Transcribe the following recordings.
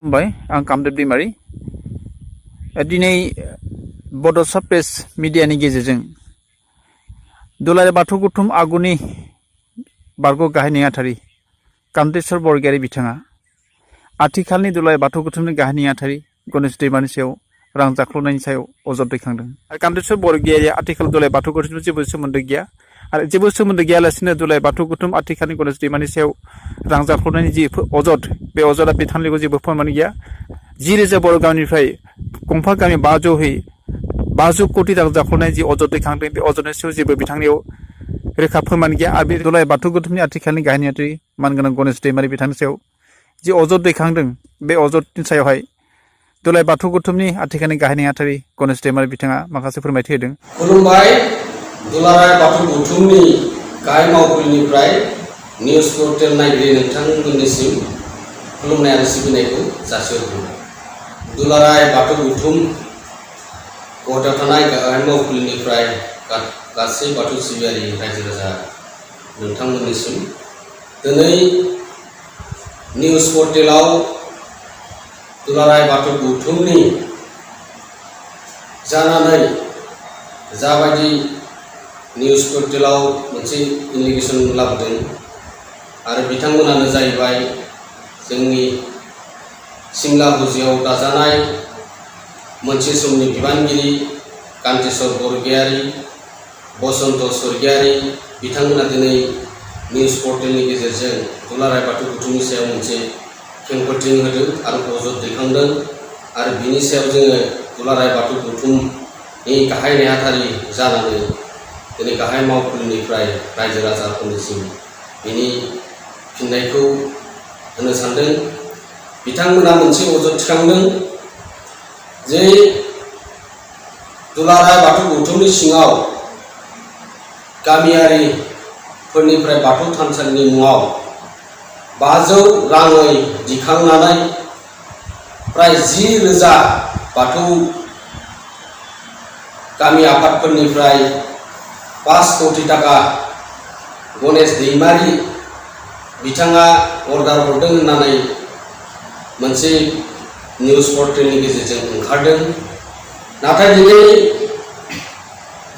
खुलुमबाय आं कामदेब दैमारि दिनै बड'सा प्रेस मिडियानि गेजेरजों दुलाराय बाथौ गौथुम आगुनि बारग' गाहाय नेहाथारि कान्तेश्वर बरगयारी बिथाङा आथिखालनि दुलाराय बाथौ गौथुमनि गाहाय नेहाथारि गणेश दैमारिनि सायाव रां जाख्ल'नायनि सायाव अजद दैखांदों आरो कान्तेश्वर बरगयारीया आथिखाल दुलाराय बाथौ गौथुमजों जेबो सोमोन्दो गैया आरो जेबो सोमोन्दो गैयालासिनो दुलाराय बाथौ गौथुम आथिखालनि गणेश दैमारिनि सायाव रां जाख्ल'नायनि जि अजद बे अजदआ बिथांनिखौ जेबो फोरमान गैया 10,000 बर' गामिनिफ्राय गंफा गामि 500 कोटी रां जाख्ल'नाय जि अजद दैखांदों बे अजदनि सायाव जेबो बिथांनियाव रोखा फोरमान गैया आरो बे दुलाराय बाथौ गौथुमनि आथिखालनि गाहाय नेहाथारि मानगोनां गणेश दैमारि बिथांनि सायाव जि अजद दैखांदों बे अजदनि सायावहाय दुलाराय बाथौ गौथुमनि आथिखालनि गाहाय नेहाथारि गणेश दैमारि बिथाङा माखासे फोरमायथि होदों। खुलुमबाय दुलाराय बाथौ गौथुमनि गाहाय मावखुलिनिफ्राय निउस पर्टेल नायगिरि नोंथांमोननिसिम खुलुमनाय आरो सिबिनायखौ जासिहरदों। दुलाराय बाथौ गौथुम गहाटियाव थानाय गाहाय मावखुलिनिफ्राय गासै बाथौ सिबियारि रायजो राजा नोंथांमोननिसिम दिनै निउस पर्टेलाव दुलाराय बाथौ गौथुमनि जानानै जाबायदि निउस पर्टेलाव मोनसे एलिगेसन लाबोदों आरो बिथांमोनानो जाहैबाय जोंनि सिमला हुजियाव दाजानाय मोनसे समनि बिबानगिरि कान्तेश्वर बरगयारी बसन्त स्वर्गियारी बिथांमोना दिनै निउस पर्टेलनि गेजेरजों दुलाराय बाथौ गौथुमनि सायाव मोनसे खेंफोरथि होदों आरो अजद दैखांदों आरो बिनि सायाव जोङो दुलाराय बाथौ गौथुमनि गाहाय नेहाथारि जानानै दिनै गाहाय मावखुलिनिफ्राय रायजो राजाफोरनिसिम बिनि फिननायखौ होनो सानदों। बिथांमोना मोनसे अजद थिखांदों जे दुलाराय बाथौ गौथुमनि सिङाव गामियारिफोरनिफ्राय बाथौ थानसालिनि मुङाव 500 राङै दिखांनानै प्राय 10,000 बाथौ गामि आफादफोरनिफ्राय 5 कोटी टाका गणेश दैमारि बिथाङा अर्डार हरदों होननानै मोनसे निउस पर्टेलनि गेजेरजों ओंखारदों। नाथाय दिनै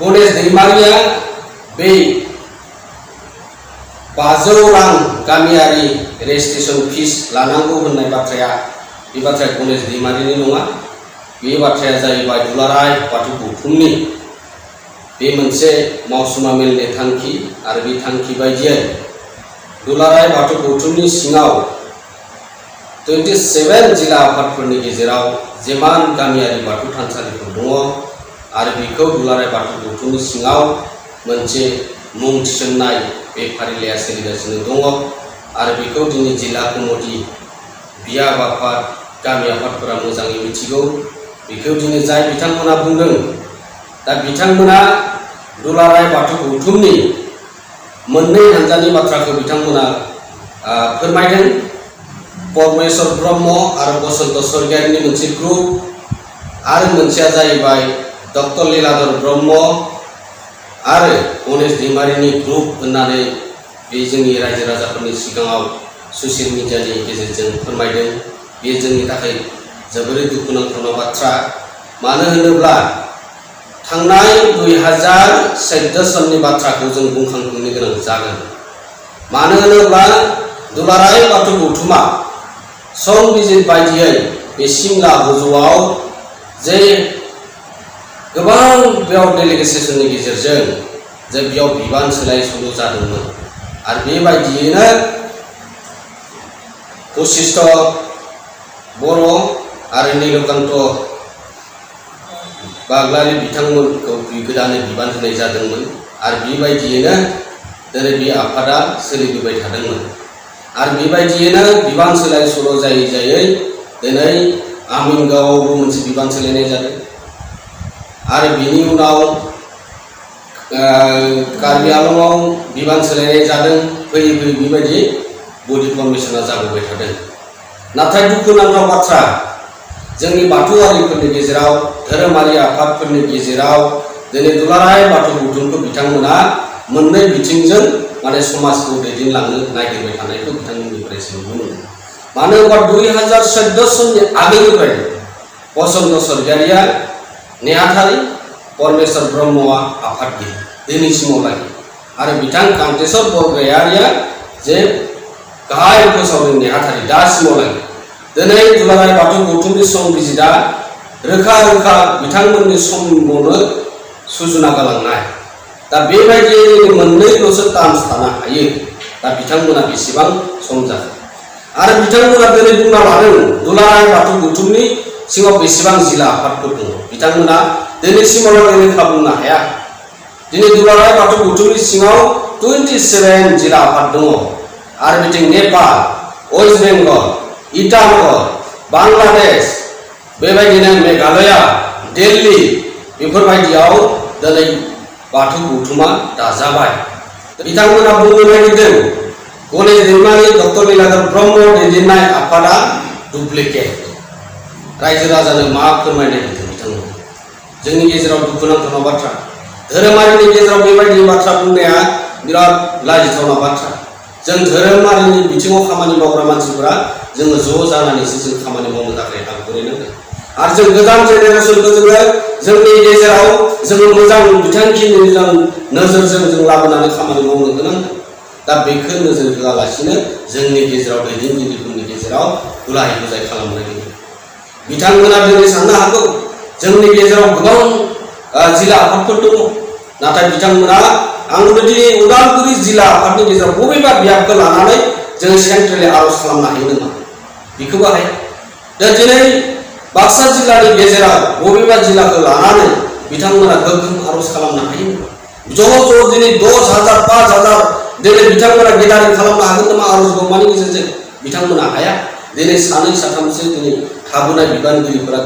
गणेश दैमारिया बे 500 रां गामियारि रेजिस्ट्रेसन फिस लानांगौ होननाय बाथ्राया बे बाथ्राया गणेश दैमारिनि नङा। बे बाथ्राया जाहैबाय दुलाराय बाथौ गौथुमनि बे मोनसे मावसुमा मेलनि थांखि आरो बे थांखि बायदियै दुलाराय बाथौ गौथुमनि सिङाव 27 जिल्ला आफादफोरनि गेजेराव जेमान गामियारि बाथौ थानसालिफोर दङ आरो बेखौ दुलाराय बाथौ गौथुमनि सिङाव मोनसे मुं थिसननाय बे फारिलाइया सोलिगासिनो दङ आरो बेखौ दिनै जिल्ला कमिटि बियाब आफाद गामि आफादफोरा मोजाङै मिथिगौ। बेखौ दिनै जाय बिथांमोना बुंदों दा बिथांमोना दुलाराय बाथौ गौथुमनि मोननै हानजानि बाथ्राखौ बिथांमोना फोरमायदों। परमेश्वर ब्रह्म आरो बसन्त स्वर्गियारिनि मोनसे ग्रुप आरो मोनसेया जाहैबाय डक्टर लीलाधर ब्रह्म आरो गणेश दैमारिनि ग्रुप होननानै बे जोंनि रायजो राजाफोरनि सिगाङाव ससियेल मिडियानि गेजेरजों फोरमायदों। बे जोंनि थाखाय जोबोरै दुखुनांथाव बाथ्रा। मानो होनोब्ला थांनाय 2014 सननि बाथ्राखौ जों बुंखांफिननो गोनां जागोन। मानो होनोब्ला दुलाराय बाथौ गौथुमा संबिजिर बायदियै बे सिमला हुजुआव जे गोबां बेयाव डेलिगेसननि गेजेरजों जे बेयाव बिबान सोलाय सोल' जादोंमोन आरो बेबायदियैनो बशिष्ठ बर' आरो नीलकान्त बाग्लारि बिथांमोनखौ गोदानै बिबान होनाय जादोंमोन आरो बेबायदियैनो दिनै बे आफादा सोलिबोबाय थादोंमोन आरो बेबायदियैनो बिबान सोलाय सोल' जायै जायै दिनै आमिनगावआवबो मोनसे बिबान सोलायनाय जादों आरो बिनि उनाव कार्बि आंलंआव बिबान सोलायनाय जादों। फैयै फैयै बेबायदि बडि फर्मेशना जाबोबाय थादों। नाथाय दुखुनांथाव बाथ्रा जोंनि बाथौआरिफोरनि गेजेराव धोरोमारि आफादफोरनि गेजेराव दिनै दुलाराय बाथौ गौथुमखौ बिथांमोना मोननै बिथिंजों माने समाजखौ दैदेनलांनो नागिरबाय थानायखौ बिथांमोननिफ्राय जों नुनो मोनो। मानो होनबा 2014 सननि आगोलनिफ्राय बसन्त सरगियारिया नेहाथारि, परमेश्वर ब्रह्मआ आफादगिरि दिनैसिमाव लागि आरो बिथां कान्तेश्वर बरगयारिया जे गाहाय फोसावगिरि नेहाथारि दासिमाव लागि दिनै दुलाराय बाथौ गौथुमनि संबिजिदा रोखा रोखा बिथांमोननि समावनो सुजुना गालांनाय। दा बेबायदियै मोननैल'सो टार्म्स थानो हायो। दा बिथांमोना बेसेबां सम जाखो आरो बिथांमोना दिनै बुंना लादों दुलाराय बाथौ गौथुमनि सिङाव बेसेबां जिल्ला आफादफोर दङ। बिथांमोना दिनैसिमाव रोखा बुंनो हाया। दिनै दुलाराय बाथौ गौथुमनि सिङाव 27 जिल्ला आफाद दङ आरो बिथिं नेपाल, वेस्ट बेंगल, इटानगर, बांलादेश, बेबायदिनो मेघालया, दिल्ली बेफोरबायदियाव दिनै बाथौ गौथुमा दाजाबाय। बिथांमोना बुंनो नागिरदों गणेश दैमारि, डक्टर लीलाधर ब्रह्म दैदेननाय आफादा डुप्लिकेट। रायजो राजानो मा फोरमायनो नागिरदों बिथांमोना? जोंनि गेजेराव दुखुनांथाव बाथ्रा, धोरोमारिनि गेजेराव बेबायदि बाथ्रा बुंनाया बिराद लाजिथावना बाथ्रा। जों धोरोमारिनि बिथिङाव खामानि मावग्रा मानसिफोरा जोङो ज' जानानैसो जों खामानि मावनो थाखाय हांखुरनांगोन आरो जों गोदान जेनेरेसनखौ जोंनि गेजेराव जोङो मोजां बिथांखि, मोजां नोजोरजों जों लाबोनानै खामानि मावनो गोनां। दा बेखौ नोजोर होआलासिनो जोंनि गेजेराव दैदेनगिरिफोरनि गेजेराव गुलाय गुजाय खालामनो नागिरो। बिथांमोना दिनै साननो हागौ जोंनि गेजेराव गोबां जिल्ला आफादफोर दङ, नाथाय बिथांमोना आंबो दिनै उदालगुरि जिल्ला आफादनि गेजेराव बबेबा बियाबखौ लानानै जों सेन्ट्रेलि आर'ज खालामनो हायो नामा? बेखौबो हाया। दा दिनै बाक्सा जिल्लानि गेजेराव बबेबा जिल्लाखौ लानानै बिथांमोना गोख्रों आर'ज खालामनो हायो नामा? ज' दिनै 10,000 5,000 दिनै बिथांमोना गेदारिं खालामनो हागोन नामा आर'ज गौमानि गेजेरजों? बिथांमोना हाया। दिनै सानै साथामसो दिनै थाबोनाय बिबानगिरिफोरा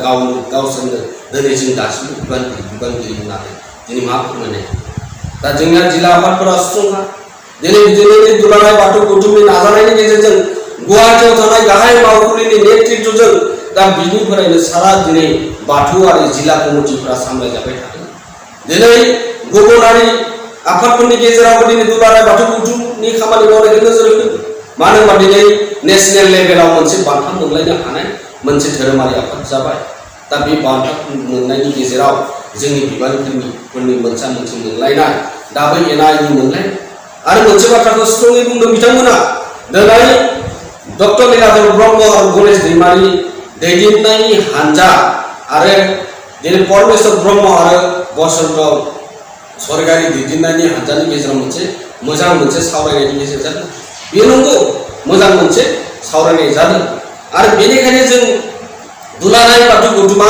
गावसोरनो दिनै जों दासिमबो बिबानगिरि होननानै दिनै मा फोरमायनाय? दा जोंनिया जिल्ला आफादफोरा स्ट्रंखा। दिनै दुलाराय बाथौ गौथुमनि नाजानायनि गेजेरजों गुवाहाटियाव थानाय गाहाय मावखुलिनि नेतृत्वजों दा बिनिफ्रायनो सारा दिनै बाथौआरि जिल्ला कमिटिफोरा सामलायजाबाय थादों। दिनै गुबुनारि आफादफोरनि गेजेरावबो दिनै दुलाराय बाथौ गौथुमनि खामानि मावनायखौ नोजोर होदों। मानो होनबा दिनै नेसनेल लेभेलाव मोनसे बान्था मोनलायनो हानाय मोनसे धोरोमारि आफाद जाबाय। दा बे बान्था मोननायनि गेजेराव जोंनि बिबानगिरिफोरनि मोनसे मोनलायनाय, दाबो एना एनि मोनलाय आरो मोनसे बाथ्राखौ स्ट्रङै बुंदों बिथांमोना दिनै डक्टर लीलाधर ब्रह्म आरो गणेश दैमारि दैदेननायनि हानजा आरो दिनै परमेश्वर ब्रह्म आरो बसन्त सरगियारि दैदेननायनि हानजानि गेजेराव मोनसे सावरायनायनि गेजेरजों बेयो नंगौ मोजां मोनसे सावरायनाय जादों आरो बेनिखायनो जों दुलाराय बाथौ गौथुमा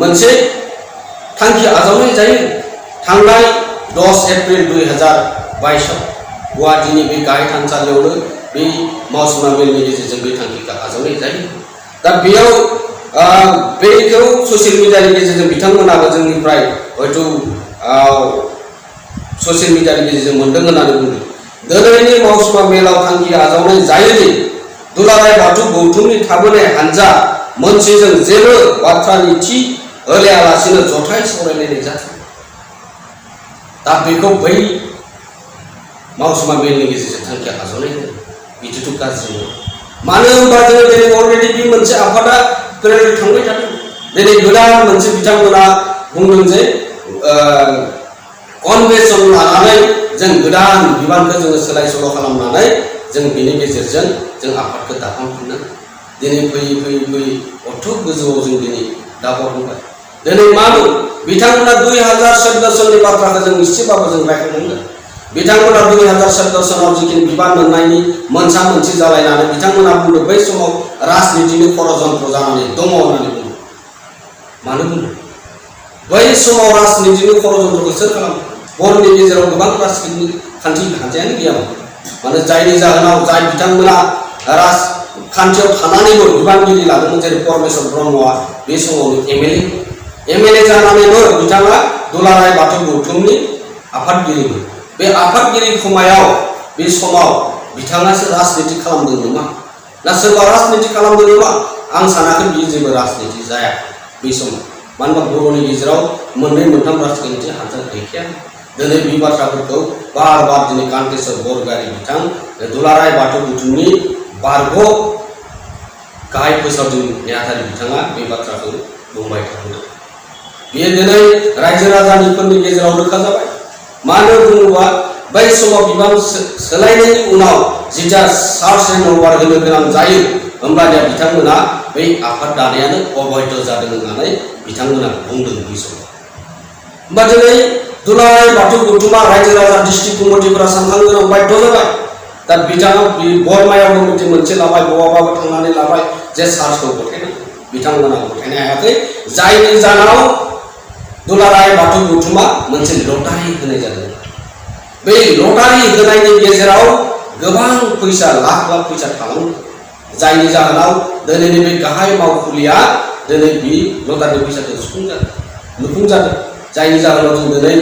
मोनसे थांखि आजावनाय जायो। थांनाय 10 एप्रिल 2022 गुवाहाटीनि बे गाहाय थानसालियावनो बे मावसुमा मेलनि गेजेरजों बे थांखिखौ आजावनाय जायो। दा बेयाव बेखौ ससियेल मिडियानि गेजेरजों बिथांमोनाबो जोंनिफ्राय हयथ' ससियेल मिडियानि गेजेरजों मोन्दों होननानै बुंदों। दिनैनि मावसुमा मेलाव थांखि आजावनाय जायोदि दुलाराय बाथौ गौथुमनि थाबोनाय हानजा मोनसेजों जेबो बाथ्रानि थि होलायालासिनो जथाय सावरायलायनाय जाथों। दा बेखौ बै मावसुमा मेलनि गेजेरजों थांखि आजावनाय जायो। बिदिथ' गाज्रि नङा। मानो होनबा जोङो दिनै अलरेडि बे मोनसे आफादा प्रेरित थांबाय थादों। दिनै गोदान मोनसे बिथांमोना बुंदों जे कनभेन्सन लानानै जों गोदान बिबानखौ जोङो सोलाय सोल' खालामनानै जों बेनि गेजेरजों जों आफादखौ दाफामफिननो दिनै फैयै अथ' गोजौआव जों दिनै दावगाबोबाय। दिनै मामोन बिथांमोना 2014 सननि बाथ्राखौ जों एसेबाबो जों रायखांनांगोन। बिथांमोना 2014 सनाव जिखिनि बिबान मोननायनि मोनसे जालायनानै बिथांमोना बुंदों बै समाव राजनितिनि षड़यन्त्र जानानै दङ होननानै बुंदों। मानो बुंदों? बै समाव राजनितिनि षड़यन्त्रखौ सोर खालामो? बर'नि गेजेराव गोबां राजखान्थि हान्जायानो गैयामोन। माने जायनि जाहोनाव जाय बिथांमोना राजखान्थियाव थानानैबो बिबानगिरि लादोंमोन, जेरै परमेश्वर ब्रह्मआ बे समावनो एमएलए जानानैबो बिथाङा दुलाराय बाथौ गौथुमनि आफादगिरिमोन। बे आफादगिरि खमायाव बे समाव बिथाङासो राजनिति खालामदों नामा ना सोरबा राजनिति खालामदों नामा? आं सानाखै बियो जेबो राजनिति जाया बे समाव। मानो होनबा बर'नि गेजेराव मोननै मोनथाम राजखान्थि हानजा गैखाया। दिनै बे बाथ्राफोरखौ बार दिनै कान्तेश्वर बरगयारि बिथां दुलाराय बाथौ गौथुमनि बारग' गाहाय फोसावदिं नेहाथारि बिथाङा बे बाथ्राखौ बुंबाय थादों। बेयो दिनै रायजो राजाफोरनि गेजेराव रोखा जाबाय। मानो बुङोबा बै समाव बिबान सोलायनायनि उनाव जिथा सार्च एन्ड अभार होनो गोनां जायो, होमब्लानिया बिथांमोना बै आफाद दानायानो अबैध जादों होननानै बिथांमोना बुंदों बै समाव। होमबा दिनै दुलाराय बाथौ गौथुमा रायजो राजा डिस्ट्रिक्ट कमिटिफोरा सानखांनो गोनां बाध्य जाबाय। दा बिथाङा बरमायाव कमिटि मोनसे लाबाय, बहाबाबो थांनानै लाबाय जे सार्चखौ गथायनांगौ। बिथांमोना गथायनो हायाखै, जायनि जाहोनाव दुलाराय बाथौ गौथुमा मोनसे लटारि होनाय जादों। बे लटारि होनायनि गेजेराव गोबां फैसा, लाख लाख फैसा थालांदों, जायनि जाहोनाव दिनैनि बे गाहाय मावखुलिया दिनै बे लटारि फैसाखौ लुफुंजादों। जायनि जाहोनाव जों दिनै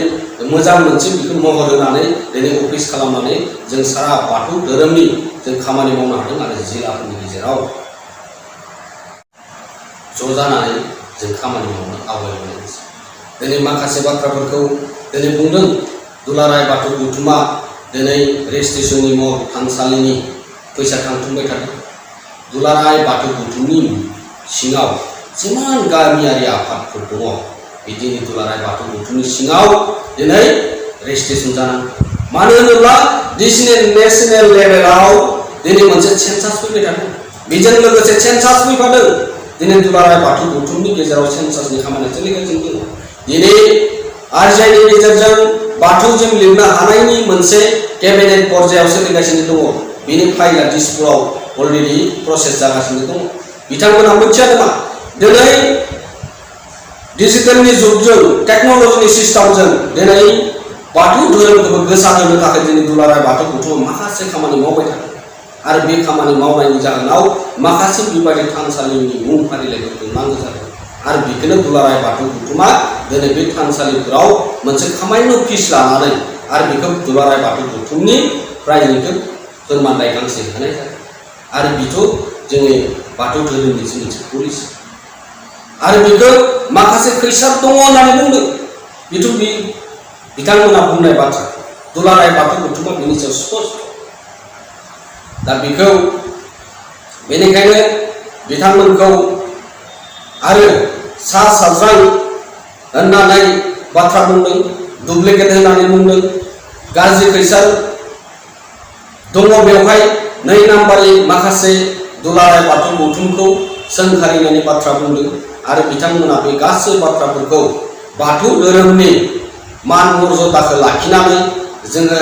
मोजां मोनसे बेखौ महर होनानै दिनै अफिस खालामनानै जों सारा बाथौ धोरोमनि जों खामानि मावनो हादों आरो जिल्लाफोरनि गेजेराव ज' जानानै जों खामानि मावनो आवगायबोदों। दिनै माखासे बाथ्राफोरखौ दिनै बुंदों। दुलाराय बाथौ गौथुमा दिनै रेजिस्ट्रेसननि महर थानसालिनि फैसा थांथुमबाय थादों। दुलाराय बाथौ गौथुमनि सिङाव जिमान गामियारि आफादफोर दङ, बिदिनो दुलाराय बाथौ गौथुमनि सिङाव दिनै रेजिस्ट्रेसन जानांगौ। मानो होनोब्ला नेशनेल लेभेलाव दिनै मोनसे सेन्सास फैबाय थादों। बेजों लोगोसे सेन्सास फैफादों। दिनै दुलाराय बाथौ गौथुमनि गेजेराव सेन्सासनि खामानिया सोलिगासिनो दङ। दिनै आरजिआइनि गेजेरजों बाथौजों लिरनो हानायनि मोनसे केबिनेट पर्यायाव सोलिगासिनो दङ। बेनि फाइला दिसपुराव अलरेडि प्रसेस जागासिनो दङ। बिथांमोना मिथिया नामा दिनै डिजिटेलनि जुगजों, टेक्न'लजिनि सिस्टेमजों दिनै बाथौ धोरोमखौबो गोसारहोनो थाखाय दिनै दुलाराय बाथौ गौथुमा माखासे खामानि मावबाय थादों। आरो बे खामानि मावनायनि जाहोनाव माखासे बेबायदि थानसालिनि मुं फारिलाइफोरखौ नांगौ जादों। आरो बेखौनो दुलाराय बाथौ गौथुमा दिनै बे थानसालिफोराव मोनसे खामायनो फिस लानानै आरो बेखौ दुलाराय बाथौ गौथुमनिफ्राय जोंखौ फोरमानलाइ गांसे होनाय जादों। आरो बेथ' जोंनि बाथौ धोरोमनि मोनसे पलिसि। आरो बेखौ माखासे खैसार दङ होननानै बुंदों। बेथ' बिथांमोना बुंनाय बाथ्रा। दुलाराय बाथौ गौथुमा बेनि सायाव स्पष्ट। दा बेखौ बेनिखायनो बिथांमोनखौ आरो सा साज्रां होननानै बाथ्रा बुंदों, डुप्लिकेट होननानै बुंदों, गाज्रि खैसार दङ बेवहाय, 2 नाम्बारि माखासे दुलाराय बाथौ गौथुमखौ सोंखारिनायनि बाथ्रा बुंदों। आरो बिथांमोना बे गासै बाथ्राफोरखौ बाथौ धोरोमनि मान मर्यादाखौ लाखिनानै जोङो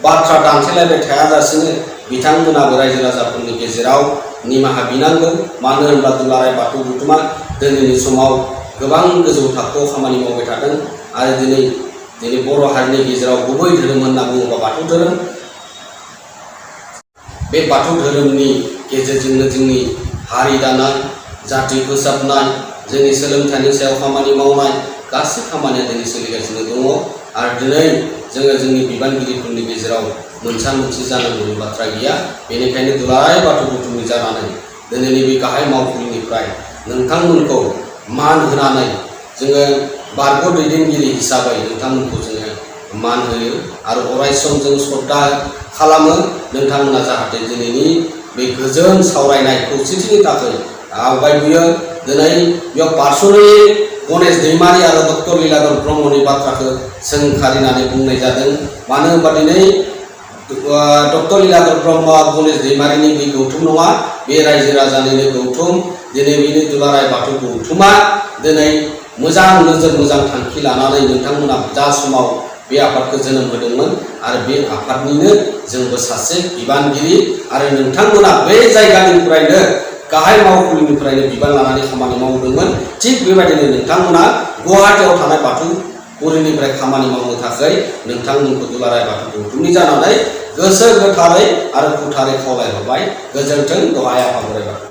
बाथ्रा दान्थेलायबाय थायाजासेनो बिथांमोनाबो रायजो राजाफोरनि गेजेराव निमाहा बिनांगौ। मानो होनब्ला दुलाराय बाथौ गौथुमा दिनैनि समाव गोबां गोजौ थाखोआव खामानि मावबाय थादों। आरो दिनै बर' हारिनि गेजेराव गुबै धोरोम होनना बुङोबा बाथौ धोरोम। बे बाथौ धोरोमनि गेजेरजोंनो जोंनि हारि दानाय, जाथि फोसाबनाय, जोंनि सोलोंथाइनि सायाव खामानि मावनाय गासै खामानिया दिनै सोलिगासिनो दङ। आरो दिनै जोङो जोंनि बिबानगिरिफोरनि गेजेराव मोनसा मोनसे जानांगौनि बाथ्रा गैया। बेनिखायनो दुलाराय बाथौ गौथुमनि जानानै दिनैनि बे गाहाय मावखुलिनिफ्राय नोंथांमोनखौ मान होनानै जोङो बारग' दैदेनगिरि हिसाबै नोंथांमोनखौ जोङो मान होयो आरो अरायसम जों श्रद्धा खालामो। नोंथांमोना जाहाथे दिनैनि बे गोजोन सावरायनाय खौसेथिनि थाखाय आवगायबोयो। दिनै बेयाव पार्सनेलि गणेश दैमारि आरो डक्टर लीलाधर ब्रह्मनि बाथ्राखौ सोंखारिनानै बुंनाय जादों। मानो होनबा दिनै डक्टर लीलाधर ब्रह्म गणेश दैमारिनि बे गौथुम नङा, बे रायजो राजानिनो गौथुम। दिनै बेनि दुलाराय बाथौ गौथुमा दिनै मोजां नोजोर, मोजां थांखि लानानै नोंथांमोना जा समाव बे आफादखौ जोनोम होदोंमोन आरो बे आफादनिनो जोंबो सासे बिबानगिरि। आरो नोंथांमोना बे जायगानिफ्रायनो गाहाय मावखुलिनिफ्रायनो बिबान लानानै खामानि मावदोंमोन। थिग बेबायदिनो नोंथांमोना गुवाहाटियाव थानाय बाथौ पुरिनिफ्राय खामानि मावनो थाखाय नोंथांमोनखौ दुलाराय बाथौ गौथुमनि जानानै गोसो गोथारै आरो खुथारै खावलायहरबाय। गोजोन्थों। दहाय आफा बोराइ बाथौ।